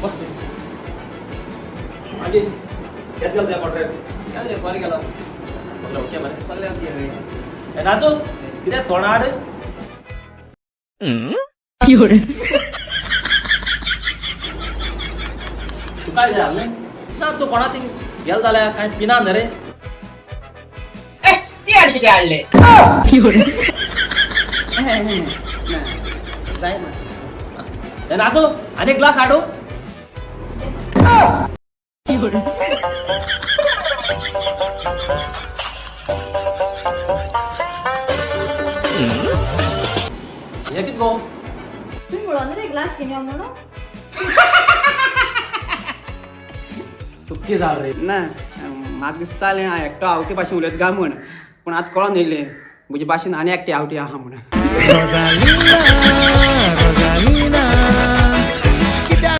बस मागीर केन्ना गेलो तुज्या कॉन्ट्रॅक्ट? गेलो रे, बरें गेलो. सगळें ओके मरे? सगळें ओके रे. ए राजू, कितें तोंडार? तुका कितें जालें ना? तूं कोणा थिंग गेलो जाल्यार कांय पिना न्ही रे. ती आनी कितें हाडलें? जाय ना. ए राजू, आनी एक ग्लास हाडू. हें कितें गो? तुमी म्हणोन रे ग्लास घेवन यो म्हणून. तुका कितें जालें रे? ना, म्हाका दिसतालें हांव एकटो आवटी भाशेन उलयता काय म्हूण, पूण आतां कळोन येयलें म्हजे भाशेन आनी एकटे आवटी आहा म्हूण. Rosalina, Rosalina.